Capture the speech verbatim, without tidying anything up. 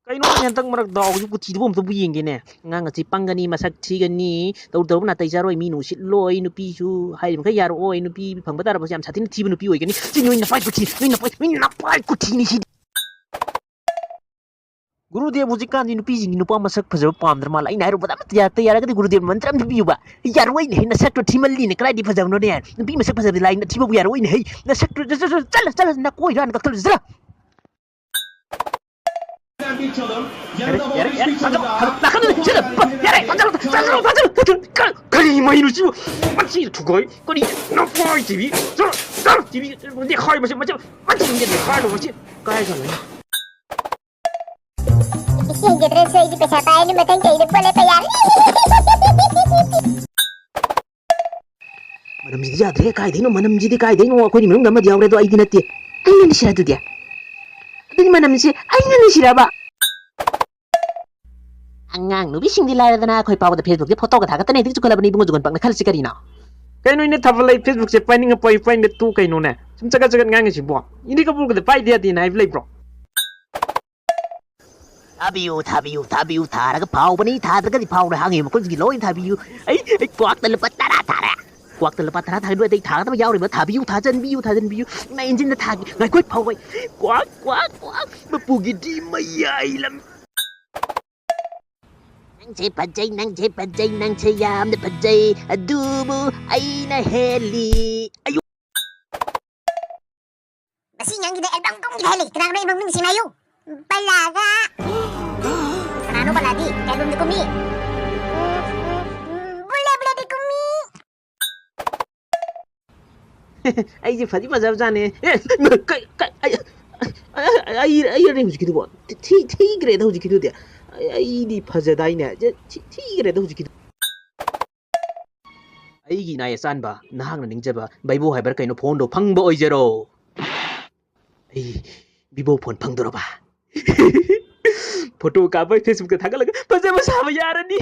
ꯀꯩꯅꯣ ꯍꯟꯗꯛ ꯃꯔꯛ ꯗꯥꯎꯁꯤ ꯀꯨꯊꯤꯗꯨꯕꯨ ꯑꯝꯇꯕꯨ ꯌꯦꯡꯒꯦꯅꯦ꯫ ꯑꯉꯥꯡ ꯑꯁꯤ ꯄꯪꯒꯅꯤ, ꯃꯁꯛ ꯊꯤꯒꯅꯤ, ꯇꯧꯔꯨ ꯇꯧꯔꯨꯕ ꯅꯥꯇꯩ ꯆꯥꯔꯣꯏ, ꯃꯤꯅ ꯎꯁꯤꯠꯂꯣꯏ, ꯅꯨꯄꯤꯁꯨ ꯍꯥꯏꯔꯤꯕ ꯃꯈꯩ ꯌꯥꯔꯛꯑꯣꯏ, ꯅꯨꯄꯤ ꯐꯪꯕ ꯇꯥꯔꯕꯁꯨ ꯌꯥꯝ ꯁꯥꯊꯤꯅ ꯊꯤꯕ ꯅꯨꯄꯤ ꯑꯣꯏꯒꯅꯤ꯫ ꯁꯤ ꯅꯣꯏ ꯅꯄꯥꯏ ꯀꯨꯊꯤ, ꯅꯣꯏ ꯅꯄꯥꯏ, ꯅꯣꯏ ꯅꯄꯥꯏ ꯀꯨꯊꯤꯅꯤ ꯁꯤꯗꯤ꯫ ꯒꯨꯔꯨꯗꯦꯕ, ꯍꯧꯖꯤꯛꯀꯥꯟꯗꯤ ꯅꯨꯄꯤꯁꯤꯡꯒꯤ ꯅꯨꯄꯥ ꯃꯁꯛ ꯐꯖꯕ ꯄꯥꯝꯗ꯭ꯔ ꯃꯥꯜꯂꯦ꯫ ꯑꯩꯅ ꯍꯥꯏꯔꯨꯕꯗ ꯑꯃꯠꯇ ꯌꯥꯔꯛꯇꯦ꯫ ꯌꯥꯔꯒꯗꯤ ꯒꯨꯔꯨꯗꯦꯕ ꯃꯟꯇ꯭ꯔ ꯑꯃ ꯄꯤꯕꯤꯌꯨꯕ꯫ ꯌꯥꯔꯣꯏꯅꯦ, ꯅꯁꯛꯇꯣ ꯊꯤꯃꯜꯂꯤꯅꯦ, ꯀꯗꯥꯏꯗꯤ ꯐꯖꯕꯅꯣꯅꯦ? ꯅꯨꯄꯤ ꯃꯁꯛ ꯐꯖꯕꯗꯤ ꯂꯥꯏꯅ ꯊꯤꯕꯕꯨ ꯌꯥꯔꯣꯏꯅꯦ꯫ ꯍꯩ, ꯅꯁꯛꯇꯣ ꯆꯠꯂ, ꯆꯠꯂ, ꯆꯠꯂ, ꯅꯀꯣꯏꯔꯥꯅ ꯀꯛꯊꯠꯂꯨ, ꯆꯠꯂ꯫ ꯌꯥꯔꯦ, ꯌꯥꯔꯦ, ꯌꯥꯔꯦ, ꯐꯥꯖꯤꯜꯂꯣ, ꯐꯥꯖꯤꯜꯂꯣ, ꯅꯥꯀꯟꯗ ꯂꯩ, ꯁꯤꯗ, ꯌꯥꯔꯦ, ꯐꯥꯖꯤꯜꯂꯣ, ꯐꯥꯖꯤꯜꯂꯣ, ꯐꯥꯖꯤꯜꯂꯣ, ꯐꯥꯖꯤꯜꯂꯣ, ꯀꯔꯤ, ꯀꯔꯤ ꯃꯩꯅꯣ ꯁꯤꯕꯨ? ꯃꯁꯤ ꯊꯨꯒꯥꯏ, ꯀꯔꯤ, ꯅꯄꯥꯏ ꯇꯤꯚꯤ, ꯆꯠꯂꯣ, ꯆꯠꯂꯣ, ꯇꯤꯚꯤ, ꯅꯦꯈꯥꯏꯕꯁꯦ, ꯃꯁꯤ, ꯃꯁꯤ, ꯅꯦꯈꯥꯏꯕ, ꯃꯁꯤ, ꯀꯥꯏ ꯆꯠꯂꯣ? ꯏꯁꯤꯡꯒꯤ ꯗ꯭ꯔꯦꯁꯁꯨ ꯑꯩꯗꯤ ꯄꯩꯁꯥ ꯄꯥꯏꯔꯅꯤ, ꯃꯊꯪ ꯆꯍꯤꯗ ꯄꯣꯠ ꯂꯦꯞꯄ ꯌꯥꯔꯅꯤ꯫ ꯃꯅꯝꯁꯤꯗꯤ ꯌꯥꯗ꯭ꯔꯦ, ꯀꯥꯏꯗꯩꯅꯣ? ꯃꯅꯝꯁꯤꯗꯤ ꯀꯥꯏꯗꯩꯅꯣ? ꯑꯩꯈꯣꯏꯒꯤ ꯃꯅꯨꯡꯗ ꯑꯃꯗꯤ ꯌꯥꯎꯔꯦ, ꯑꯗꯣ ꯑꯩꯗꯤ ꯅꯠꯇꯦ꯫ ꯑꯩꯅ ꯅꯤꯁꯤꯔꯥ ꯑꯗꯨꯗꯤ? ꯑꯗꯨꯗꯤ ꯃꯅꯝꯁꯤ ꯑꯩꯅ ꯅꯤꯁꯤꯔꯕ? ꯑꯉꯥꯡ ꯅꯨꯄꯤꯁꯤꯡꯗꯤ ꯂꯥꯏꯔꯗꯅ ꯑꯩꯈꯣꯏ ꯐꯥꯎꯕꯗ Facebook-ꯇ ꯐꯣꯇꯣꯒ ꯊꯥꯒꯠꯇꯅ ꯍꯦꯛꯇ ꯆꯨꯈꯠꯂꯕꯅꯤ ꯏꯕꯨꯡꯉꯣ, ꯖꯨꯒꯣꯟ ꯄꯛꯅ ꯈꯜꯂꯤꯁꯤ ꯀꯔꯤꯅꯣ? ꯀꯩꯅꯣ, ꯑꯩꯅ ꯊꯥꯕ ꯂꯩ, Facebook-ꯁꯦ ꯄꯥꯏꯅꯤꯡꯉ ꯄꯥꯏꯌꯨ, ꯄꯥꯏꯅꯤꯡꯗ ꯇꯣꯛꯎ ꯀꯩꯅꯣꯅꯦ? ꯁꯨꯝ ꯆꯒꯠ ꯆꯒꯠ ꯉꯥꯡꯉꯤꯁꯤꯕꯣ? ꯏꯅꯦ ꯀꯕꯣꯛꯀꯗ ꯄꯥꯏꯗ ꯌꯥꯗꯦꯅ ꯍꯥꯏꯕ ꯂꯩꯕ꯭ꯔꯣ? ꯊꯥꯕꯤꯌꯨ, ꯊꯥꯕꯤꯌꯨ, ꯊꯥꯕꯤꯌꯨ, ꯊꯥꯔꯒ ꯐꯥꯎꯕꯅꯤ, ꯊꯥꯗ꯭ꯔꯒꯗꯤ ꯐꯥꯎꯔꯣꯏ, ꯍꯥꯡꯉꯤꯕ ꯃꯈꯨꯟꯁꯤꯡꯁꯤ ꯂꯣꯏ ꯊꯥꯕꯤꯌꯨ꯫ ꯑꯩ, ꯑꯩ ꯀ꯭ꯋꯥꯛꯇ ꯂꯨꯄꯥ ꯇꯔꯥ ꯊꯥꯔꯦ꯫ ꯀ꯭ꯋꯥꯛꯇ ꯂꯨꯄꯥ ꯇꯔꯥ ꯊꯥꯔꯦ, ꯑꯗꯩ ꯊꯥꯒꯗꯕ ꯌꯥꯎꯔꯤꯕ ꯊꯥꯕꯤꯌꯨ, ꯊꯥꯖꯟꯕꯤꯌꯨ, ꯊꯥꯖꯟꯕꯤꯌꯨ꯫ ꯏꯃꯥ, ꯏꯟꯖꯤꯟꯗ ꯊꯥꯒꯦ꯫ ꯉꯥꯏꯈꯣ, ꯐꯥꯎꯕ꯫ ꯀ꯭ꯋꯥꯛ, ꯀ꯭ꯋꯥꯛ, ꯀ꯭ꯋꯥꯛ꯫ ꯃꯄꯨꯒꯤꯗꯤ ꯃꯌꯥꯏ ꯂꯝ-, ꯅꯪꯁꯦ ꯐꯖꯩ, ꯅꯪꯁꯦ ꯐꯖꯩ, ꯅꯪꯁꯦ ꯌꯥꯝꯅ ꯐꯖꯩ, ꯑꯗꯨꯕꯨ ꯑꯩꯅ ꯍꯦꯜꯂꯤ꯫ ꯑꯌꯨ-, ꯃꯁꯤ ꯑꯉꯥꯡꯁꯤꯗ ꯑꯦꯜꯕꯝ ꯀꯨꯝꯒꯦ ꯍꯥꯏ ꯂꯩ꯫ ꯀꯅꯥꯒꯅꯣ ꯑꯦꯜꯕꯝ ꯀꯨꯝꯁꯤ ꯍꯥꯏꯌꯨ? ꯕꯂꯥꯒ꯫ ꯀꯅꯥꯅꯣ ꯕꯂꯥꯗꯤ? ꯀꯩ ꯑꯦꯜꯕꯝꯗ ꯀꯨꯝꯃꯤ? ꯕꯨꯂꯦ ꯕꯨꯂꯦꯗ ꯀꯨꯝꯃꯤ꯫ ꯑꯩꯁꯦ ꯐꯗꯤ ꯐꯖꯕꯖꯥꯠꯅꯦ꯫ ꯑꯦ, ꯀꯩ, ꯀꯩ, ꯑꯩ, ꯑꯩ, ꯑꯩ, ꯑꯩ ꯍꯧꯖꯤꯛꯀꯤꯗꯨꯕꯣ? ꯊꯤ-, ꯊꯤꯈ꯭ꯔꯦꯗ ꯍꯧꯖꯤꯛꯀꯤꯗꯨꯗꯤ꯫ ꯑꯩ, ꯑꯩꯗꯤ ꯐꯖꯗꯥꯏꯅꯦ? ꯊꯤ-, ꯊꯤꯈ꯭ꯔꯦꯗ ꯍꯧꯖꯤꯛꯀꯤꯗꯨ꯫ ꯑꯩꯒꯤ ꯏꯅꯥꯏ ꯑꯆꯥꯟꯕ, ꯅꯍꯥꯛꯅ ꯅꯤꯡꯖꯕ ꯚꯥꯏꯕꯣ ꯍꯥꯏꯕ꯭ꯔꯥ ꯀꯩꯅꯣ ꯐꯣꯟꯗꯣ ꯐꯪꯕ ꯑꯣꯏꯖꯔꯣ꯫ ꯑꯩ ꯚꯤꯚꯣ ꯐꯣꯟ ꯐꯪꯗꯣꯔꯕ? ꯐꯣꯇꯣ ꯀꯥꯞꯄ Facebook-ꯇ ꯊꯥꯒꯠꯂꯒ ꯐꯖꯕ ꯁꯥꯕ ꯌꯥꯔꯅꯤ꯫